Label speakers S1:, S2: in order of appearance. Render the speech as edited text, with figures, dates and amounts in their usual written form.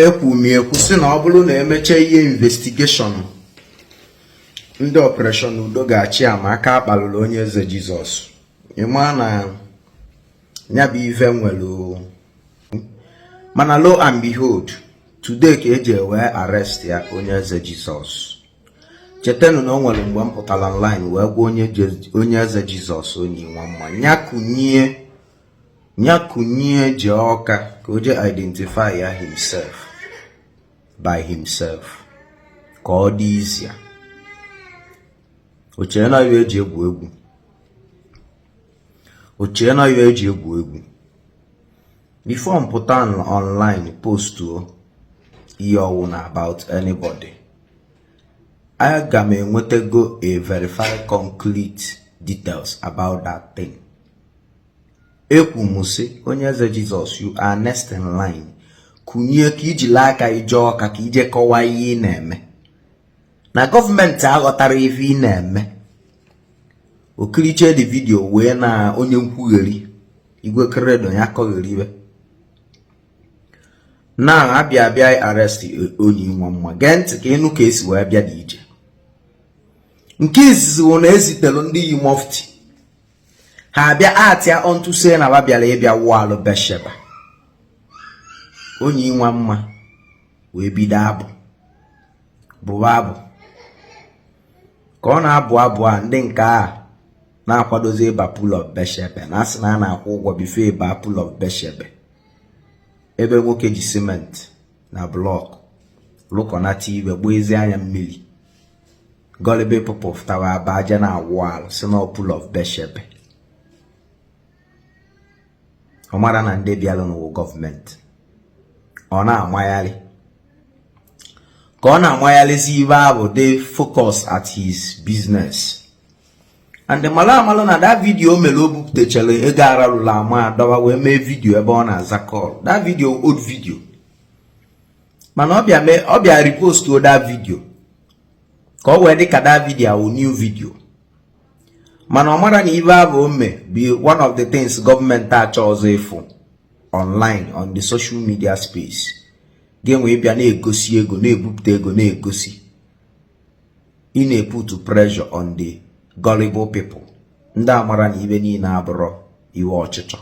S1: Ekwu m ekwu sị na ọ bụrụ na emechaa ihe investigation ndị Operation Udo Ga-achị ama aka akpalụrụ Onye Eze Jizọs, ịma na ya bụ ife nwere. Mana lo and behold, today ka eji wee arrest ya, Onye Eze Jizọs. Chetanụ na o nwere mgbe m pụtara online wee gwa Onye Eze Jizọs, onye nwa mma nyakunye jee Ọka ka o jee identify ya himself by himself ka ọ dị easier. O chee na ya eji egwu egwu, o chee na ya eji egwu egwu. Before m pụta online postuo ihe ọwụ na about anybody, aga m enwetago a verified concrete details about that thing. Ekwu m sị, Onye Eze Jizọs, you are next in line. Kụnye ka iji lee aka ije Ọka ka ije kọwaa ihe ị na-eme na gọọmenti aghọtara ife ị na-eme. Okiriche the video wee na onye nkwugheri igwe kredo ya kọgheri ibe na abịa abịa arrest onye nwa mma. Gee ntị ka ịnụ ka esi wee bịa dị ije. Nke izizi bụ na ezitelu ndị yi mufti, ha abịa atịa onto say na ba bịara ịbịa wụọ alụ Besheba. Onye nwa mma wee bido abụ, bụwa abụ. Ka ọ na-abụ abụ a, ndị nke a na-akwadozi ịba pool of Beshebe na asị na a na-akwụ ụgwọ before ịba pool of Beshebe, ebe nwoke ji simenti na block lụkọnata iwe gbaa ezi anya mmiri. Gullible people tawa aba aja na-awụ alụ si na pool of Beshebe. Ọ mara na ndị bịalụ n'ụwa gọọmenti, ọ na-amagharị ka ọ na-amagharịzi ibe ahụ dị focus at his business and mara amalụ na that video o mere, o bupụtachara ego ararụla ama adọba wee mee video ebe ọ na-aza call. That video, old video, mana ọ bịa mee, ọ bịa repost that video ka ọ wee dị ka that video awụ new video. Mana ọ mara na ibe ahụ o mee bụ one of the things gọọmenti achọ ọzọ ịfụ online on the social media space. Ga-enwe ịbịa na-egosi ego, na-ebupụta ego, na-egosi ị na-eput pressure on the gullible people, ndị amara na ibe niile abụrọ iwe ọchịchọ.